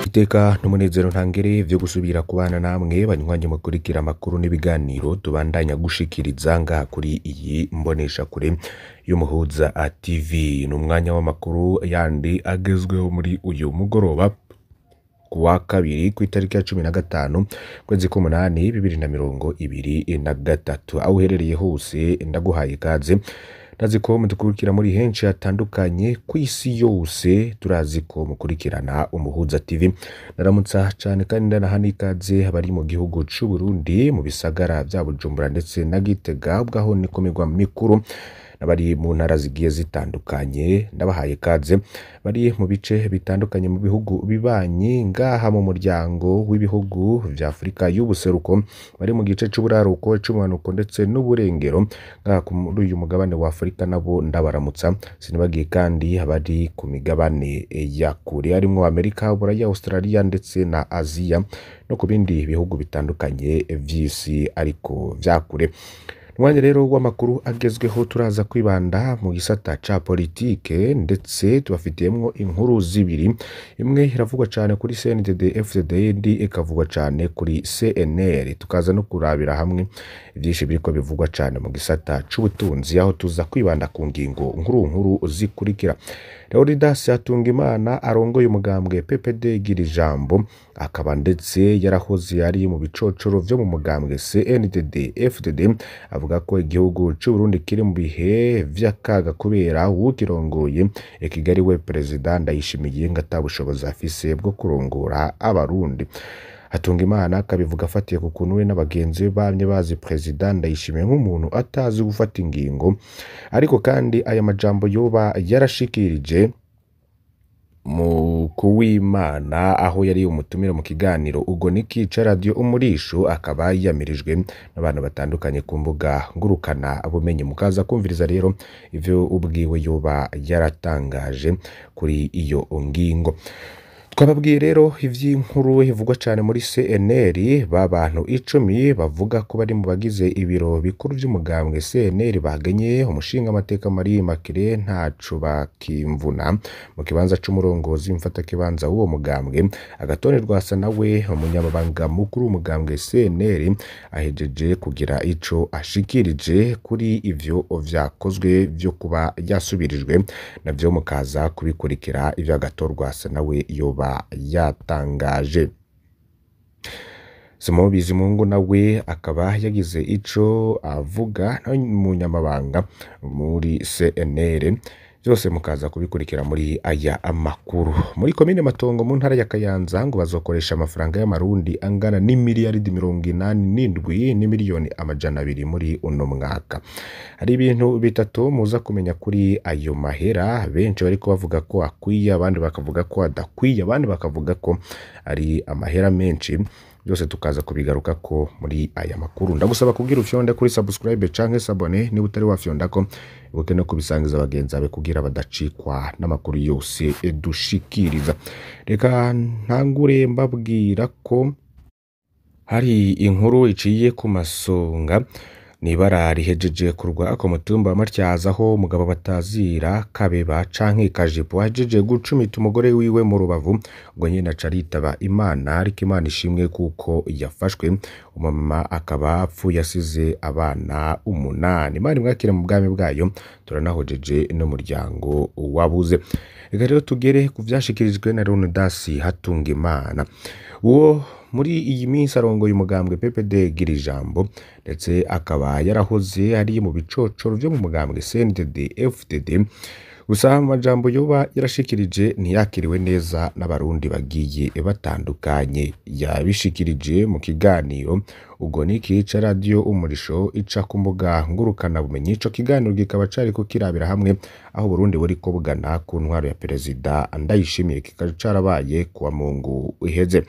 Iteka n'umunezero ntangere vyo gusubira kubana namwe banywanyi mukurikira amakuru n'ibiganiro tubandanya gushikiriza ngaha kuri iyi mboneshakure y'Umuhuza TV. Ni umwanya w'amakuru yandi agezweho muri uyu mugoroba kuwa kabiri kw'itariki ya 15 kwezi k'umunani 2023. Aho uherereye hose ndaguhaye ikaze. Ndazi ko mudukurikira muri henshi hatandukanye kw'isi yose, turazi ko mukurikirana Umuhuza TV. Ndaramutsa cane kandi ndanaha n'ikaze abari mu gihugu c'Uburundi mu bisagara vya Bujumbura ndetse na Gitega, ubwaho ni ku migwa mikuru, n'abari mu ntara zigiye zitandukanye ndabahaye ikaze, bari mu bice bitandukanye mu bihugu bibanyi ngaha mu muryango w'ibihugu vya Afurika y'ubuseruko, bari mu gice c'uburaruko, c'ubumanuko ndetse n'uburengero ngaha kuri uyu mugabane wa Afurika nabo ndabaramutsa. Sinibagiye kandi abari ku migabane ya kure harimwo Amerika, Uburaya, Australia ndetse na Aziya no ku bindi bihugu bitandukanye vy'isi ariko vya kure. Umwanya rero w'amakuru agezweho turaza kwibanda mu gisata ca politike ndetse tubafitiyemwo inkuru zibiri, imwe iravugwa cane kuri CNDD FDD indi ikavugwa cane kuri CNL. Tukaza no kurabira hamwe vyinshi biriko bivugwa cane mu gisata c'ubutunzi, aho tuza kwibanda ku ngingo nkuru nkuru zikurikira. Leonidas Hatungimana arongoye umugambwe PPD Girijambo, akaba ndetse yarahoze ari mu bicocoro vyo mu mugambwe CNDD FDD, avuga ko igihugu c'Uburundi kiri mu bihe vy'akaga kubera uwukirongoye i Kigali we Perezida Ndayishimiye ngo ata bushobozi afise bwo kurongora Abarundi. Hatungimana akabivuga afatiye ku kuntu we n'abagenzi be bamye bazi Perezida Ndayishimiye nk'umuntu atazi gufata ingingo, ariko kandi aya majambo yoba yarashikirije mu kuwimana aho yari umutumire mu kiganiro Ugo Niki ca Radio Umurisho, akaba yamirijwe n'abantu batandukanye ku mbuga ngurukana bumenyi. Mukaza kumviriza rero ivyo ubwiwe yoba yaratangaje kuri iyo ngingo. Twababwiye rero ivy'inkuru ivugwa cane muri CNL, ba bantu 10 bavuga ko bari mu bagize ibiro bikuru vy'umugambwe CNL bagenye umushingamateka Marie Immaculée ntaco bakimvuna mu kibanza c'umurongozi mfatakibanza w'uwo mugambwe. Agathon Rwasa nawe umunyamabanga mukuru w'umugambwe CNL ahejeje kugira ico ashikirije kuri ivyo vyakozwe vyo kuba yasubirijwe, navyo mukaza kubikurikira ivyo Agathon Rwasa nawe yoba yatangaje. Simon Bizimungu nawe akaba yagize ico avuga n'umunyamabanga muri CNL, byose mukaza kubikurikira muri aya amakuru. Muri komine Matongo mu ntara ya Kayanza ngo bazokoresha amafaranga y'amarundi angana n'imiliyaridi 87 n'imiliyoni 200 muri uno mwaka. Hari ibintu bitatu muza kumenya kuri ayo mahera, benshi bariko bavuga ko akwiye, abandi bakavuga ko adakwiye, abandi bakavuga ko ari amahera menshi. Byose tukaza kubigaruka ko muri aya makuru. Ndagusaba kubwira ufyonde kuri subscribe canke s'abonner niba utari wafyondako, ibuke no kubisangiza bagenzi bawe kugira badacikwa n'amakuru yose dushikiriza. Reka ntangure mbabwira ko hari inkuru iciye ku masonga nibara rihejeje kurwa ku mutumba wa Matyazo, aho umugabo batazira Kabeba canke Kajipo ahejeje gucumita umugore wiwe mu rubavu, ngo nyene aca aritaba Imana, ariko Imana ishimwe kuko yafashwe. Umumama akaba apfuye asize abana 8. Imana imwakire mu bwami bwayo, turanahojeje n'umuryango wabuze. Reka rero tugere ku vyashikirijwe na Leonidas Hatungimana, uwo muri iyi minsi arongoye umugambwe PPD Girijambo, ndetse akaba yarahoze ari mu bicocoro vyo mu mugambwe CNDD FDD. Gusa amajambo yoba yarashikirije ntiyakiriwe neza n'abarundi bagiye batandukanye. Yabishikirije mu kiganiro Ugo Niki ca Radio Umurisho ica ku mbuga ngurukana bumenyi. Ico kiganiro kikaba cariko kirabira hamwe aho Burundi buriko bugana ku ntwaro ya Perezida Ndayishimiye, kikaba carabaye kuwa Mungu iheze.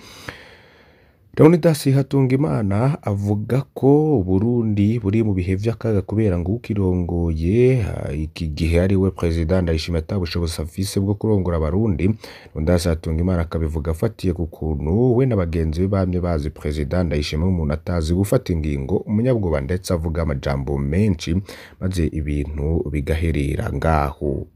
Leonidas Hatungimana avuga ko Burundi buri mu bihe vy'akaga kubera ngo ukirongoye iki gihe ari we Perezida Ndayishimiye ata bushobozi afise bwo kurongora Abarundi. Leonidas Hatungimana akabivuga afatiye ku kuntu we na bagenzi be bamye bazi Perezida Ndayishimiye nk'umuntu atazi gufata ingingo, umunyabwoba ndetse avuga amajambo menshi maze ibintu bigaherera ngaho.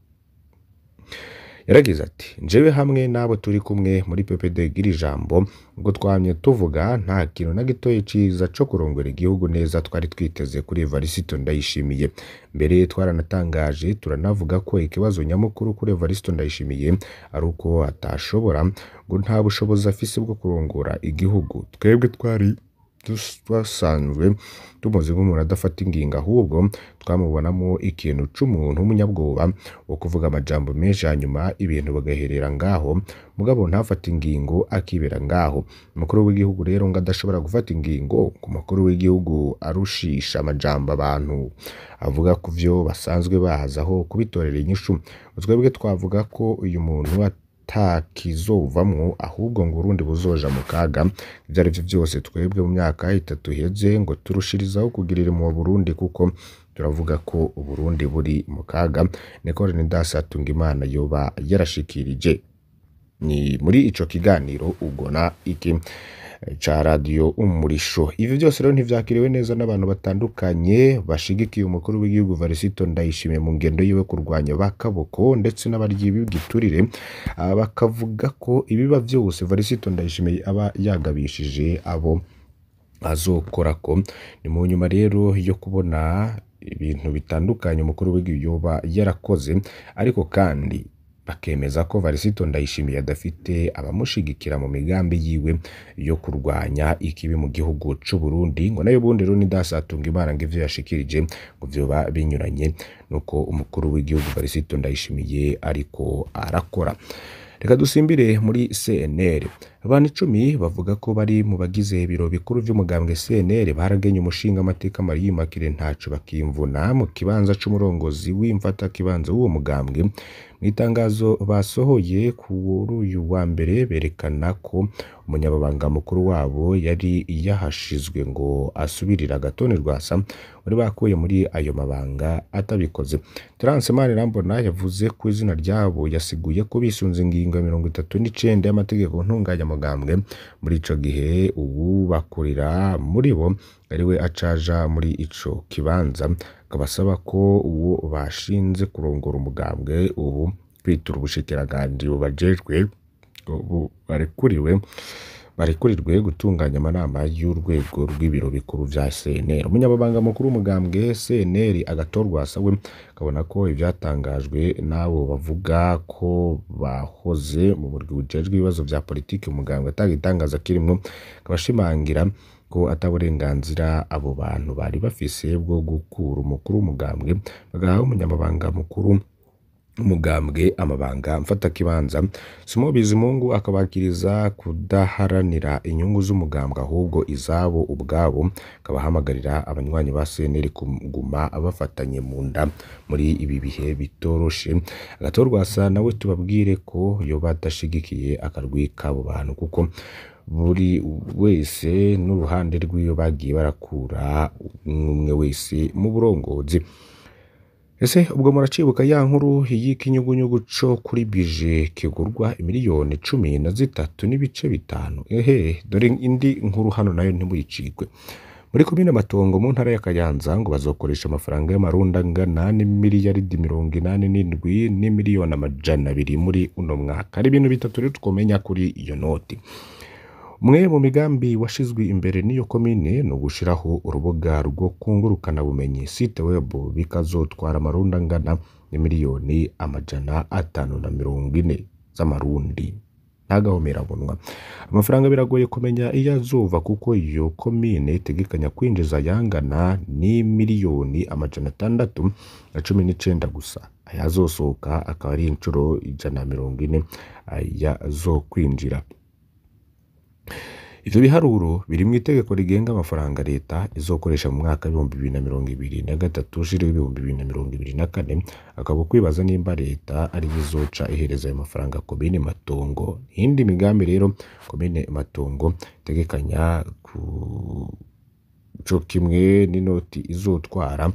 Yaragize ati: "Njewe hamwe n'abo turi kumwe muri PPD Girijambo, ubwo twamye tuvuga nta kintu na gitoyi ciza co kurongora igihugu neza twari twiteze kuri Evariste Ndayishimiye. Mbere twaranatangaje turanavuga ko ikibazo nyamukuru kuri Evariste Ndayishimiye ari uko atashobora, ngo nta bushobozi afise bwo kurongora igihugu. Twebwe twari twasanzwe tumuzi nk'umuntu adafata ingingo, ahubwo twamubonamo ikintu c'umuntu w'umunyabwoba wo kuvuga amajambo menshi hanyuma ibintu bagaherera ngaho, mugabo ntafate ingingo akibera ngaho. Umukuru w'igihugu rero ngo adashobora gufata ingingo, ku mukuru w'igihugu arushisha amajambo abantu avuga ku vyo basanzwe bazi aho kubitorera inyishu. Twebwe twavuga ko uyu muntu atakizovamwo, ahubwo ngo Uburundi buzoja mu kaga. Ivyo arivyo vyose twebwe mu myaka 3 iheze ngo turushirizaho kugirira impuhwe Burundi, kuko turavuga ko Uburundi buri mu kaga." Niko Leonidas Hatungimana yoba yarashikirije ni muri ico kiganiro ubona iki ca radio Umurisho. Ivyo vyose rero ntivyakiriwe neza n'abantu batandukanye bashigikiye umukuru w'igihugu Evariste Ndayishimiye mu ngendo yiwe kurwanya bakaboko ndetse n'abaryi b'igiturire, bakavuga ko ibiba vyose Evariste Ndayishimiye aba yagabishije abo azokorako. Ni mu nyuma rero yo kubona ibintu bitandukanye umukuru w'igihugu yoba yarakoze, ariko kandi bakemeza ko Evariste Ndayishimiye adafite abamushigikira mu migambi yiwe yo kurwanya ikibi mu gihugu c'u Burundi. Ngo nayo bundi Leonidas Hatungimana ngo ivyo yashikirije ngo vyoba binyuranye nuko umukuru w'igihugu Evariste Ndayishimiye ariko arakora. Reka dusimbire muri CNL. Abantu 10 bavuga ko bari mu bagize ibiro bikuru vy'umugambwe CNL baragenye umushinga amateka Marie Immaculée Ntaco bakimvuna mu kibanza c'umurongozi w'imfata kibanza w'uwo mugambwe. Mw'itangazo basohoye kuri uyu wa mbere berekana ko umunyababanga mukuru wabo yari yahashizwe ngo asubirire Agathon Rwasa wari bakuye muri ayo mabanga atabikoze. Terence Manirambona yavuze ko izina ryabo yasiguye ko bisunze ingingo ya 39 y'amategeko ntunganyamugambwe. Muri ico gihe uwubakurira muri bo ariwe acaja muri ico kibanza, akabasaba ko uwo bashinze kurongora umugambwe ubu kwitura ubushikiranganji bubajejwe barekurirwe gutunganya amanama y'urwego rw'ibiro bikuru vya CNL. Umunyamabanga mukuru w'umugambwe CNL Agathon Rwasa we akabona ko ivyatangajwe n'abo bavuga ko bahoze mu murwi ujejwe ibibazo vya politiki umugambwe atagitangaza kirimwo, akabashimangira ko ataburenganzira abo bantu bari bafise bwo gukura umukuru w'umugambwe bagaha umunyamabanga mukuru umugambwe amabanga mfatakibanza. Simon Bizimungu akabakiriza kudaharanira inyungu z'umugambwe ahubwo izabo ubwabo, akabahamagarira abanywanyi ba CNL kuguma bafatanye mu nda muri ibi bihe bitoroshe. Agathon Rwasa nawe tubabwire ko yoba adashigikiye akarwi k'abo bantu, kuko buri wese n'uruhande rw'iyo bagiye barakura umwe wese mu burongozi. Ese ubwo muracibuka ya nkuru y'ikinyugunyugu co kuri bije kigurwa imiliyoni 13.5? Ehe, dore indi nkuru hano nayo ntimuyicikwe. Muri komine Matongo mu ntara ya Kayanza ngo bazokoresha amafaranga y'amarundi angana n'imiliyaridi 87 n'imiliyoni 200 muri uno mwaka. Hari ibintu bitatu rero twomenya kuri iyo noti. Umwe mu migambi washizwe imbere n'iyo komine ni ugushiraho urubuga rwo kungurukana bumenyi site web, bikazotwara amarundi angana n'imiliyoni 540 z'amarundi. Ntagahomerabunwa. Amafaranga biragoye kumenya iyo azova, kuko iyo komine itegekanya kwinjiza ayangana n'imiliyoni 619 gusa. Ayazosohoka akaba ari incuro 140 ayazokwinjira. Ivyo biharuro biri mw'itegeko rigenga amafaranga leta izokoresha mu mwaka 2023 ushira 2024, akaba kwibaza nimba leta ari izoca ihereza ayo mafaranga komine Matongo. Iyindi migambi rero komine Matongo itegekanya ku co kimwe n'inoti izotwara,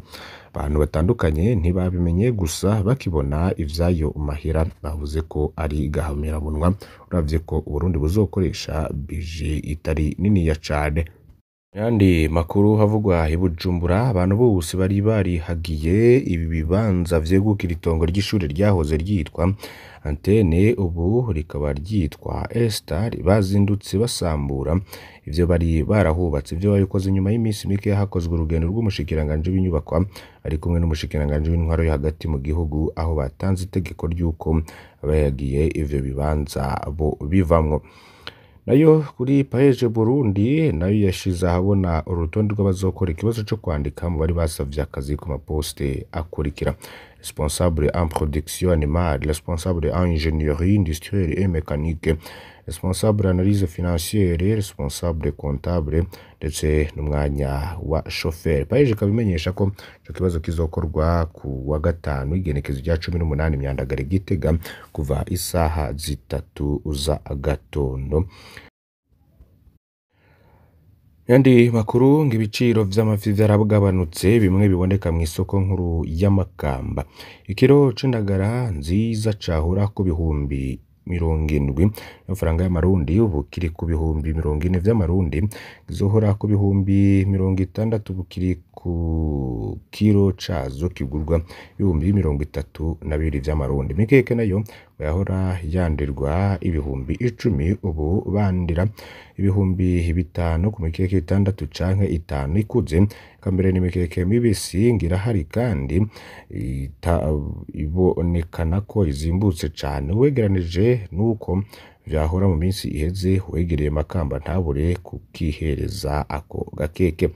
abantu batandukanye ntibabimenye gusa bakibona ivyayo mahera bavuze ko ari gahomerabunwa, uravye ko Uburundi buzokoresha bije itari niniya cane. Yandi makuru havugwa i Bujumbura, abantu bose bari barihagiye ibi bibanza vyegukira itongo ry'ishure ryahoze ryitwa Antene ubu rikaba ryitwa Estar, bazindutse basambura ivyo bari barahubatse. Ivyo babikoze nyuma y'imisi mike hakozwe urugendo rw'umushikiranganji w'inyubakwa ari kumwe n'umushikiranganji w'intwaro yo hagati mu gihugu, aho batanze itegeko ry'uko abahagiye ivyo bibanza bo bivamwo. Nayo kuri Paeje Burundi nayo yashize ahabona urutonde rw'abazokora ikibazo co kwandika mu bari basavye akazi ku maposte akurikira: responsable en production animale, responsable en ingénierie industrielle et mécanique, responsable analyse financière, responsable comptable ndetse n'umwanya wa chauffeur. Paeje ikaba imenyesha ko ico kibazo kizokorwa ku wa gatanu igenekezo rya 18 Myandagara Gitega kuva isaha 3 za gatondo. Yandi makuru ngo ibiciro vy'amafi vyaragabanutse bimwe biboneka mw'isoko nkuru y'Amakamba. Ikiro c'indagara nziza cahora ku bihumbi 70 amafaranga y'amarundi ubu kiri ku bihumbi 40 vy'amarundi, kizohora ku bihumbi 60 ubu kiri ku kiro cazo kigurwa ibihumbi 32 vy'amarundi. Imikeke nayo yahora yandirwa ibihumbi 10 ubu bandira ibihumbi 5 ku mikeke 6 canke 5 ikuze. Eka mbere n'imikeke mibisi ngirahari kandi ibonekana ko izimbutse cane uwegeranije nuko vyahora mu minsi iheze. Uwegereye Makamba ntabure kukihereza ako gakeke.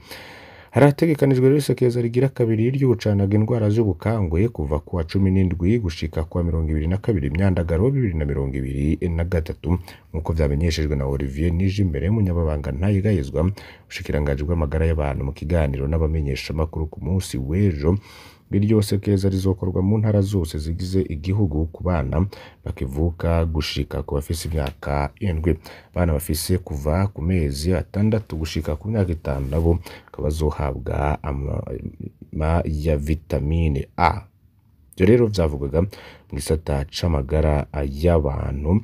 Harategekanijwe rero isekeza rigira kabiri ry'ugucanaga indwara z'ubukangwe kuva kuwa 17 gushika kuwa 22 Myandagaro 2023 nk'uko vyamenyeshejwe na Olivier Nijimbere, umunyamabanga ntayegayezwa ubushikiranganji bw'amagara y'abantu mu kiganiro n'abamenyeshamakuru ku munsi w'ejo. Iryo sekeza rizokorwa mu ntara zose zigize igihugu ku bana bakivuka gushika ku bafise imyaka 7. Abana bafise kuva ku mezi 6 gushika ku myaka 5 nabo bakaba bazohabwa ama ya vitamine A. Ivyo rero vyavugwaga mu gisata c'amagara y'abantu.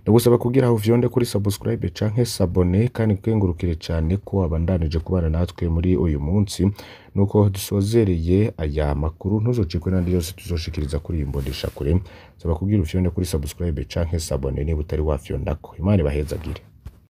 Ndagusaba kugira aho ufyonde kuri subscribe canke sabone, kandi kwengurukire cane ko wabandanije kubana natwe muri uyu munsi. Nuko dusozereye aya makuru, ntuzocikwe n'andi yose tuzoshikiriza kuri iyi mboneshakure. Saba kugira ufyonde kuri subscribe canke sabone niba utari wafyondako. Imana ibahezagire.